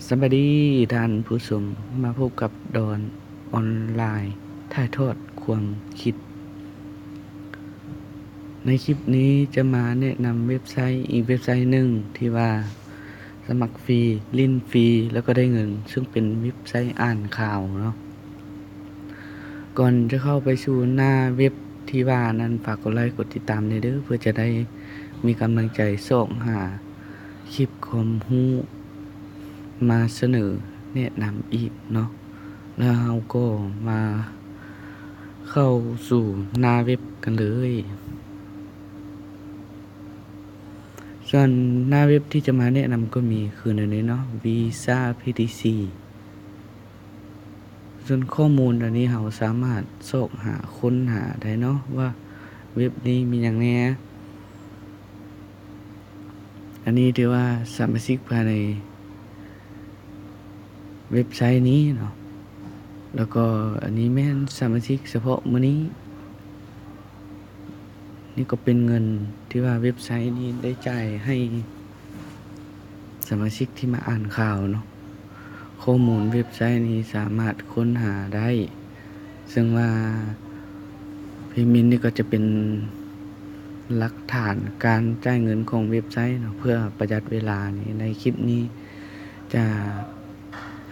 ສະບາຍດີທ່ານຜູ້ຊົມ, ມາພົບກັບດອນອອນລາຍ ຖ່າຍທອດຄວາມຄິດ. ໃນຄລິບນີ້ຈະມາແນະນຳເວັບໄຊອີກເວັບໄຊໜຶ່ງທີ່ວ່າສະໝັກຟຣີ, ຫຼິ້ນຟຣີ ແລ້ວກໍໄດ້ເງິນ, ເຊິ່ງເປັນເວັບໄຊອ່ານຂ່າວເນາະ. ກ່ອນຈະເຂົ້າໄປສູ່ໜ້າເວັບທີ່ວ່ານັ້ນ, ຝາກກົດໄລກົດຕິດຕາມແດ່ເດີ ເພື່ອຈະໄດ້ມີກຳລັງໃຈຊອກຫາຄລິບຄວາມຮູ້ມາສະເໜີແນະນຳອີກເນາະ. ແລ້ວເຮົາກໍມາເຂົ້າສູ່ໜ້າເວັບກັນເລີຍ. ສ່ວນໜ້າເວັບທີ່ຈະມາແນະນຳກໍມີຄືແນວນີ້ເນາະ, ວີຊາ ພີທີຊີ. ສ່ວນຂໍ້ມູນອັນນີ້ເຮົາສາມາດຊອກຫາຄົ້ນຫາໄດ້ເນາະ ວ່າເວັບນີ້ມີຫຍັງແດ່. ອັນນີ້ຖືວ່າສະມາຊິກພາຍໃນເວັບໄຊນີ້ເນາະ, ແລ້ວກໍອັນນີ້ແມ່ນສະມາຊິກສະເພາະມື້ນີ້. ນີ້ກໍເປັນເງິນທີ່ວ່າເວັບໄຊນີ້ໄດ້ຈ່າຍໃຫ້ສະມາຊິກທີ່ມາອ່ານຂ່າວເນາະ. ຂໍ້ມູນເວັບໄຊນີ້ສາມາດຄົ້ນຫາໄດ້, ເຊິ່ງວ່າ ເພເມັນນີ້ກໍຈະເປັນຫຼັກຖານການຈ່າຍເງິນຂອງເວັບໄຊເນາະ. ເພື່ອປະຢັດເວລານີ້ ໃນຄລິບນີ້ຈະ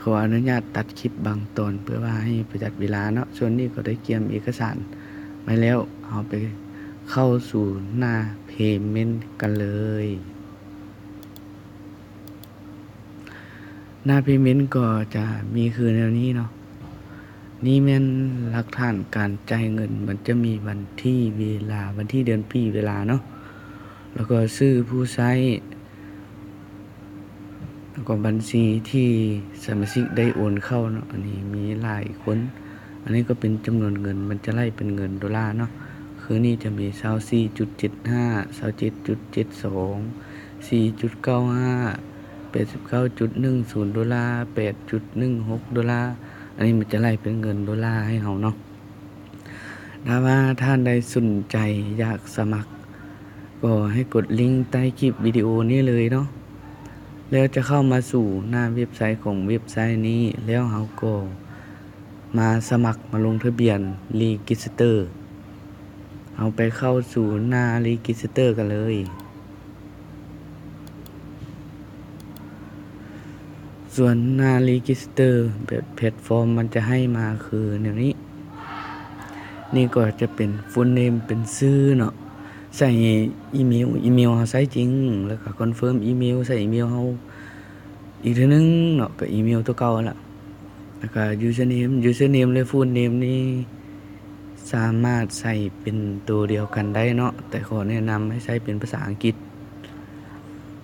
ຂໍອະນຸຍາດຕັດຄລິບບາງຕອນ ເພື່ອວ່າໃຫ້ປະຢັດເວລາເນາະ. ສ່ວນນີ້ກໍໄດ້ກຽມເອກະສານໄວ້ແລ້ວ, ເຮົາໄປເຂົ້າສູ່ໜ້າເພເມັນກັນເລີຍ. ໜ້າເພເມັນກໍຈະມີຄືແນວນີ້ເນາະ. ນີ້ແມ່ນຫຼັກຖານການຈ່າຍເງິນ, ມັນຈະມີວັນທີ ເວລາ, ວັນທີ ເດືອນ ປີ ເວລາເນາະ, ແລ້ວກໍຊື່ຜູ້ໃຊ້ ແລ້ວກໍບັນຊີທີ່ສະມາຊິກໄດ້ໂອນເຂົ້າເນາະ. ອັນນີ້ມີຫຼາຍຄົນ, ອັນນີ້ກໍເປັນຈຳນວນເງິນ, ມັນຈະໄລ່ເປັນເງິນໂດລາເນາະ. ຄືນີ້ຈະມີ ຊາວສີ່ຈຸດເຈັດຫ້າ, ຊາວເຈັດຈຸດເຈັດສອງ, ສີ່ຈຸດເກົ້າຫ້າ, ແປດສິບເກົ້າຈຸດໜຶ່ງສູນໂດລາ, ແປດຈຸດໜຶ່ງຫົກໂດລາ. ອັນນີ້ມັນຈະໄລ່ເປັນເງິນໂດລາໃຫ້ເຮົາເນາະ. ຖ້າວ່າທ່ານໃດສົນໃຈຢາກສະໝັກ ກໍໃຫ້ກົດລິງໃຕ້ຄລິບວິດີໂອນີ້ເລີຍເນາະ, ແລ້ວຈະເຂົ້າມາສູ່ໜ້າເວັບໄຊຂອງເວັບໄຊນີ້, ແລ້ວເຮົາກໍມາສະໝັກ, ມາລົງທະບຽນ register. ເຮົາໄປເຂົ້າສູ່ໜ້າ register ກັນເລີຍ. ສ່ວນໜ້າ register ແບບແພລດຟອມ ມັນຈະໃຫ້ມາຄືແນວນີ້. ນີ້ກໍຈະເປັນ full name ເປັນຊື່ເນາະ, ໃສ່ອີເມວ, ອີເມວເຮົາໃຊ້ຈິງ, ແລ້ວກໍ confirm email ໃສ່ອີເມວເຮົາອີກເທື່ອໜຶ່ງເນາະ, ກໍອີເມວຕົວເກົ່າຫັ້ນລະ. ແລ້ວກໍ username, username ແລະ full name ນີ້ສາມາດໃຊ້ເປັນໂຕດຽວກັນໄດ້ເນາະ, ແຕ່ຂໍແນະນຳໃຫ້ໃຊ້ເປັນພາສາອັງກິດ.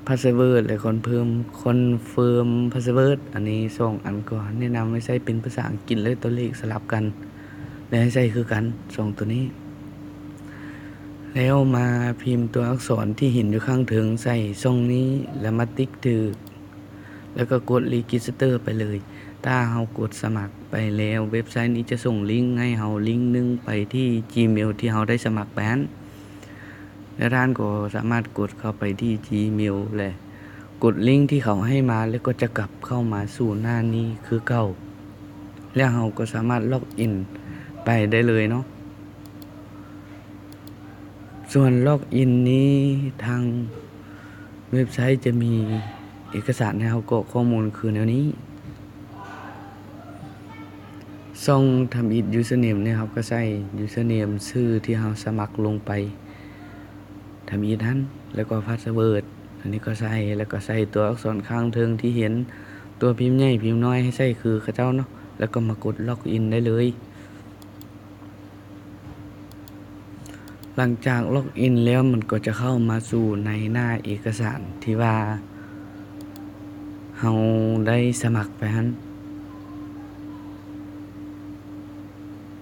Password ແລະ confirm, confirm password ອັນນີ້ສອງອັນກໍແນະນຳໃຫ້ໃຊ້ເປັນພາສາອັງກິດ ແລະ ຕົວເລກສະຫຼັບກັນ ແລະ ໃຫ້ໃຊ້ຄືກັນສອງຕົວນີ້. ແລ້ວມາພິມຕົວອັກສອນທີ່ເຫັນຢູ່ຂ້າງເທິງໃສ່ຊ່ອງນີ້ ແລ້ວມາຕິກຖືກ ແລ້ວກໍກົດ register ໄປເລີຍ. ຖ້າເຮົາກົດສະໝັກໄປແລ້ວ, ເວັບໄຊນີ້ຈະສົ່ງລິງໃຫ້ເຮົາລິງໜຶ່ງໄປທີ່ Gmail ທີ່ເຮົາໄດ້ສະໝັກໄປຫັ້ນ, ແລະ ທ່ານກໍສາມາດກົດເຂົ້າໄປທີ່ Gmail ແລະ ກົດລິງທີ່ເຂົາໃຫ້ມາ ແລ້ວກໍຈະກັບເຂົ້າມາສູ່ໜ້ານີ້ຄືເກົ່າ, ແລ້ວເຮົາກໍສາມາດ log in ໄປໄດ້ເລີຍເນາະ. ສ່ວນ log in ນີ້ ທາງເວັບໄຊຈະມີເອກະສານໃຫ້ເຮົາກອກຂໍ້ມູນຄືແນວນີ້. ຊ່ອງທຳອິດ username ນີ້ ເຮົາກໍໃສ່ username ຊື່ທີ່ເຮົາສະໝັກລົງໄປທຳອິດຫັ້ນ, ແລ້ວກໍ password ອັນນີ້ກໍໃສ່, ແລ້ວກໍໃສ່ຕົວອັກສອນຂ້າງເທິງທີ່ເຫັນ, ຕົວພິມໃຫຍ່ພິມນ້ອຍໃຫ້ໃສ່ຄືເຂົາເຈົ້າເນາະ, ແລ້ວກໍມາກົດ log in ໄດ້ເລີຍ. ຫຼັງຈາກ log in ແລ້ວ ມັນກໍຈະເຂົ້າມາສູ່ໃນໜ້າເອກະສານທີ່ວ່າເຮົາໄດ້ສະໝັກໄປຫັ້ນ.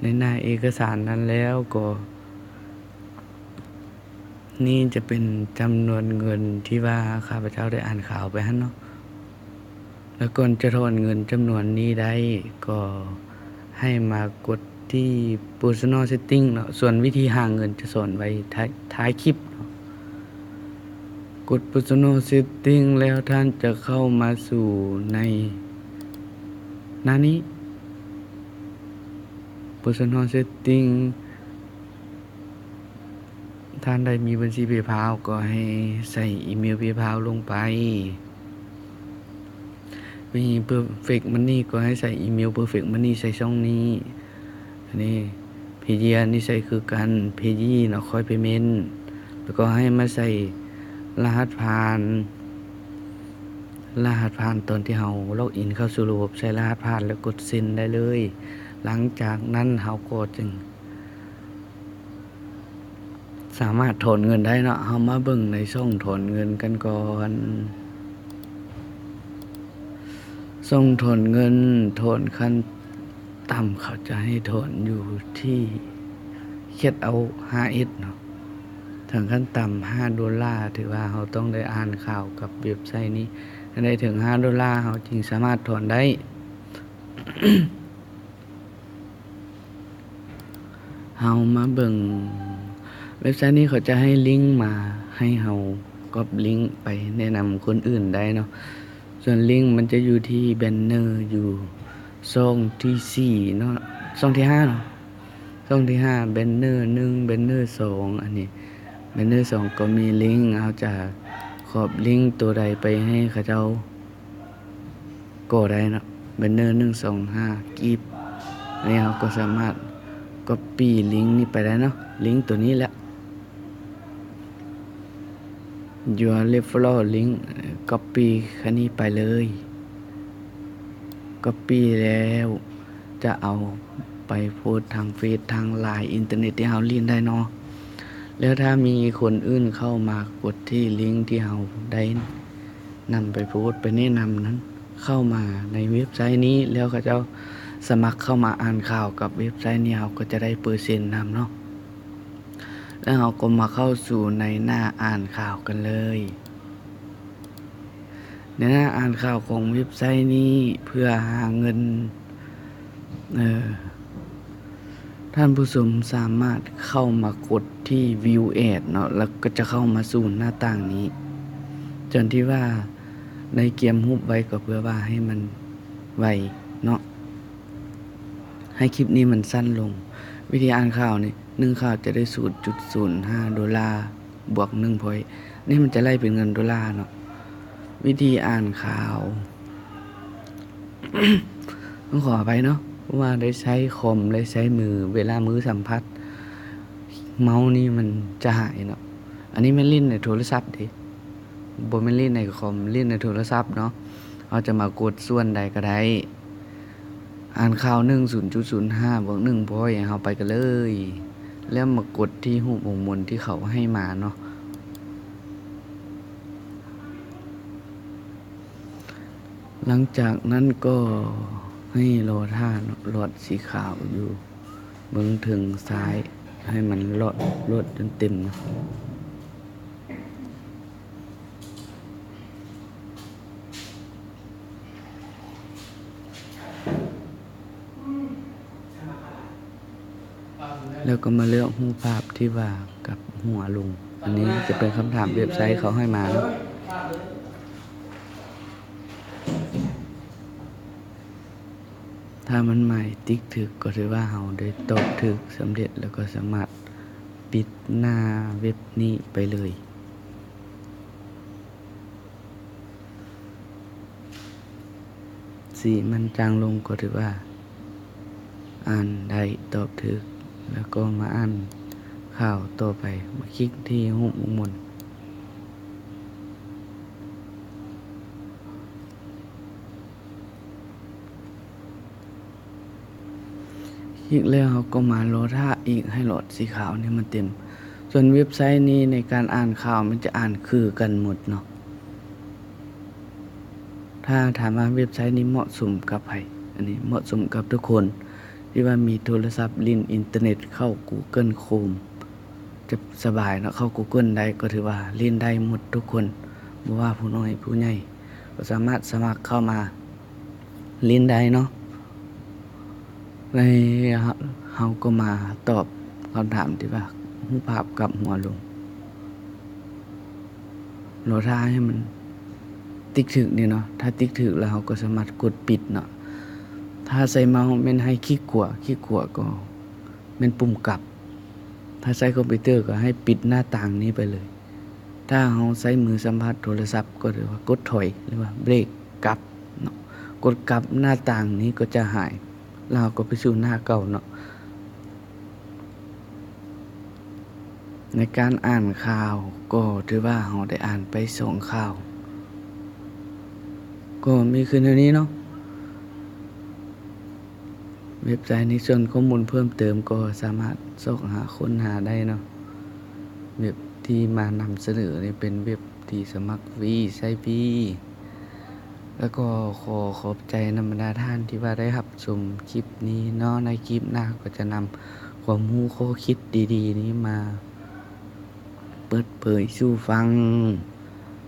ໃນໜ້າເອກະສານນັ້ນແລ້ວກໍ ນີ້ຈະເປັນຈຳນວນເງິນທີ່ວ່າຂ້າພະເຈົ້າໄດ້ອ່ານຂ່າວໄປຫັ້ນເນາະ. ແລ້ວກ່ອນຈະຖອນເງິນຈຳນວນນີ້ໄດ້ ກໍໃຫ້ມາກົດທີ່ Personal Setting ເນາະ, ສ່ວນວິທີຫາເງິນຈະສອນໄວ້ທ້າຍ, ທ້າຍຄລິບເນາະ. ກົດ Personal Setting ແລ້ວທ່ານຈະເຂົ້າມາສູ່ໃນໜ້ານີ້. Personal Setting ທ່ານໃດມີບັນຊີ PayPal ກໍໃຫ້ໃສ່ອີເມວ PayPal ລົງໄປ. ມີ Perfect Money ກໍໃຫ້ໃສ່ອີເມວ Perfect Money ໃສ່ຊ່ອງນີ້. ອັນນີ້ Payeer ນີ້ໃສ່ຄືກັນ Payee ເນາະ Coin Payment ແລ້ວກໍໃຫ້ມາໃສ່ລະຫັດຜ່ານ ລະຫັດຜ່ານຕອນທີ່ເຮົາ log in ເຂົ້າສູ່ລະບົບ ໃສ່ລະຫັດຜ່ານແລ້ວກົດ Send ໄດ້ເລີຍ. ຫຼັງຈາກນັ້ນເຮົາກໍຈຶ່ງ ສາມາດຖອນເງິນໄດ້ເນາະ. ເຮົາມາເບິ່ງໃນຊ່ອງຖອນເງິນກັນກ່ອນ. ຊ່ອງຖອນເງິນ ຖອນຂັ້ນຕ່ຳເຂົາຈະໃຫ້ຖອນຢູ່ທີ່ ຄຽດເອົາ ຫ້າເອັດເນາະ ຖອນຂັ້ນຕ່ຳ ຫ້າໂດລາ. ຖືວ່າເຮົາຕ້ອງໄດ້ອ່ານຂ່າວກັບເວັບໄຊນີ້ໃຫ້ໄດ້ເຖິງ ຫ້າໂດລາ ເຮົາຈຶ່ງສາມາດຖອນໄດ້. ເຮົາມາເບິ່ງເວັບໄຊນີ້ ເຂົາຈະໃຫ້ລິ້ງມາໃຫ້ເຮົາກັອບລິ້ງໄປແນະນຳຄົນອື່ນໄດ້ເນາະ. ສ່ວນລິ້ງມັນຈະຢູ່ທີ່ແບນເນີຢູ່ຊ່ອງທີສີ່ເນາະ ຊ່ອງທີຫ້າເນາະ ຊ່ອງທີຫ້າ ແບນເນີໜຶ່ງ ແບນເນີສອງ. ອັນນີ້ແບນເນີສອງກໍມີລິ້ງ ເຮົາຈະກັອບລິ້ງໂຕໃດໄປໃຫ້ເຂົາເຈົ້າ ກໍໄດ້ເນາະ ແບນເນີໜຶ່ງສອງຫ້າກີບ. ອັນນີ້ເຮົາກໍສາມາດກັອບປີ້ລິ້ງນີ້ໄປໄດ້ເນາະ ລິ້ງໂຕນີ້ແຫຼະ Your Referral Link ກັອບປີ້ຄັນນີ້ໄປເລີຍ. ກັອບປີ້ແລ້ວຈະເອົາໄປໂພສທາງເຟສ ທາງລາຍ ອິນເຕີເນັດທີ່ເຮົາຫຼິ້ນໄດ້ເນາະ. ແລ້ວຖ້າມີຄົນອື່ນເຂົ້າມາກົດທີ່ລິ້ງທີ່ເຮົາໄດ້ ນຳໄປໂພສ ໄປແນະນຳນັ້ນ ເຂົ້າມາໃນເວັບໄຊນີ້ ແລ້ວເຂົາເຈົ້າສະໝັກເຂົ້າມາອ່ານຂ່າວກັບເວັບໄຊນີ້ ເຮົາກໍຈະໄດ້ເປີເຊັນນຳເນາະ. ແລ້ວເຮົາກໍມາເຂົ້າສູ່ໃນໜ້າອ່ານຂ່າວກັນເລີຍ. ໃນໜ້າອ່ານຂ່າວຂອງເວັບໄຊນີ້ ເພື່ອຫາເງິນ ເອີ ທ່ານຜູ້ຊົມສາມາດເຂົ້າມາກົດທີ່ View Ad ເນາະ ແລ້ວກໍຈະເຂົ້າມາສູ່ໜ້າຕ່າງນີ້. ສ່ວນທີ່ວ່າໃນກຽມຮູບໄວ້ກໍເພື່ອວ່າໃຫ້ມັນໄວເນາະ ໃຫ້ຄລິບນີ້ມັນສັ້ນລົງ. ວິທີອ່ານຂ່າວນີ້ ໜຶ່ງຂ່າວຈະໄດ້ສູນຈຸດສູນຫ້າໂດລາ ບວກໜຶ່ງພອຍ ນີ້ມັນຈະໄລ່ເປັນເງິນໂດລາເນາະ. ວິທີອ່ານຂ່າວ ຕ້ອງຂໍອະໄພເນາະ ເພາະວ່າໄດ້ໃຊ້ຄອມ ໄດ້ໃຊ້ມື ເວລາມືສຳຜັດເມົານີ້ມັນຈະຫາຍເນາະ. ອັນນີ້ແມ່ນຫຼິ້ນໃນໂທລະສັບເດ້ ບໍ່ແມ່ນຫຼິ້ນໃນຄອມ ຫຼິ້ນໃນໂທລະສັບເນາະ. ເຮົາຈະມາກົດສ່ວນໃດກໍໄດ້ ອ່ານຂ່າວໜຶ່ງ ສູນຈຸດສູນຫ້າ ບວກໜຶ່ງພອຍ ເຮົາໄປກັນເລີຍ ແລ້ວມາກົດທີ່ຮູບຫົວໝູນທີ່ເຂົາໃຫ້ມາເນາະ. ຫຼັງຈາກນັ້ນກໍໃຫ້ລໍຖ້າເນາະ ຫຼອດສີຂາວຢູ່ເບື້ອງເທິງຊ້າຍ ໃຫ້ມັນຫຼອດ ຫຼອດຈົນເຕັມເນາະ. ແລ້ວກໍມາເລືອກຮູບພາບທີ່ວ່າກັບຫົວລົງ. ອັນນີ້ຈະເປັນຄຳຖາມເວັບໄຊເຂົາໃຫ້ມາເນາະ. ຖ້າມັນໝາຍຕິກຖືກ ກໍຖືວ່າເຮົາໄດ້ຕອບຖືກສຳເລັດ ແລ້ວກໍສາມາດປິດໜ້າເວັບນີ້ໄປເລີຍ. ສີມັນຈາງລົງກໍຖືວ່າອ່ານໄດ້ຕອບຖືກ ແລ້ວກໍມາອ່ານຂ່າວຕໍ່ໄປ ມາຄລິກທີ່ຮູບໝູນ. ຄລິກແລ້ວເຮົາກໍມາລໍຖ້າອີກໃຫ້ຫຼອດສີຂາວນີ້ມັນເຕັມ. ສ່ວນເວັບໄຊນີ້ໃນການອ່ານຂ່າວມັນຈະອ່ານຄືກັນໝົດເນາະ. ຖ້າຖາມວ່າເວັບໄຊນີ້ເໝາະສົມກັບໃຜ? ອັນນີ້ເໝາະສົມກັບທຸກຄົນທີ່ວ່າມີໂທລະສັບຫຼິ້ນອິນເຕີເນັດ ເຂົ້າ Google Chrome ຈະສະບາຍເນາະ. ເຂົ້າ Google ໄດ້ກໍຖືວ່າຫຼິ້ນໄດ້ໝົດທຸກຄົນ ບໍ່ວ່າຜູ້ນ້ອຍຜູ້ໃຫຍ່ ກໍສາມາດສະໝັກເຂົ້າມາຫຼິ້ນໄດ້ເນາະ. ແລ້ວເຮົາກໍມາຕອບຄຳຖາມທີ່ວ່າຮູບພາບກັບຫົວລົງ. ລໍຖ້າໃຫ້ມັນຕິກຖືກນີ້ເນາະ. ຖ້າຕິກຖືກແລ້ວ ເຮົາກໍສາມາດກົດປິດເນາະ. ຖ້າໃສ່ເມົາແມ່ນໃຫ້ຄລິກຂວາ, ຄລິກຂວາກໍແມ່ນປຸ່ມກັບ. ຖ້າໃຊ້ຄອມພິວເຕີກໍໃຫ້ປິດໜ້າຕ່າງນີ້ໄປເລີຍ. ຖ້າເຮົາໃຊ້ມືສຳຜັດໂທລະສັບ ກໍຖືວ່າກົດຖອຍ ຫຼືວ່າເບຣກກັບເນາະ. ກົດກັບ ໜ້າຕ່າງນີ້ກໍຈະຫາຍ ແລ້ວເຮົາກໍໄປສູ່ໜ້າເກົ່າເນາະ. ໃນການອ່ານຂ່າວກໍຖືວ່າເຮົາໄດ້ອ່ານໄປສອງຂ່າວ ກໍມີຄືແນວນີ້ເນາະ. ເວັບໄຊໃນສ່ວນຂໍ້ມູນເພີ່ມເຕີມກໍສາມາດຊອກຫາຄົ້ນຫາໄດ້ເນາະ. ເວັບທີ່ມານຳສະເໜີນີ້ເປັນເວັບທີ່ສະໝັກຟຣີ ໃຊ້ຟຣີ. ແລ້ວກໍຂໍຂອບໃຈນຳບັນດາທ່ານທີ່ວ່າໄດ້ຮັບຊົມຄລິບນີ້ເນາະ. ໃນຄລິບໜ້າກໍຈະນຳຄວາມຮູ້ຂໍ້ຄິດດີໆນີ້ມາເປີດເຜີຍສູ່ຟັງ.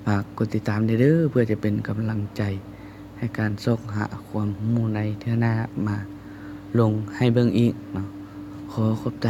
ຝາກກົດຕິດຕາມແດ່ເດີ ເພື່ອຈະເປັນກຳລັງໃຈໃຫ້ການຊອກຫາຄວາມຮູ້ໃນເທື່ອໜ້າມາລົງໃຫ້ເບິ່ງອີກເນາະ. ຂໍຂອບໃຈ.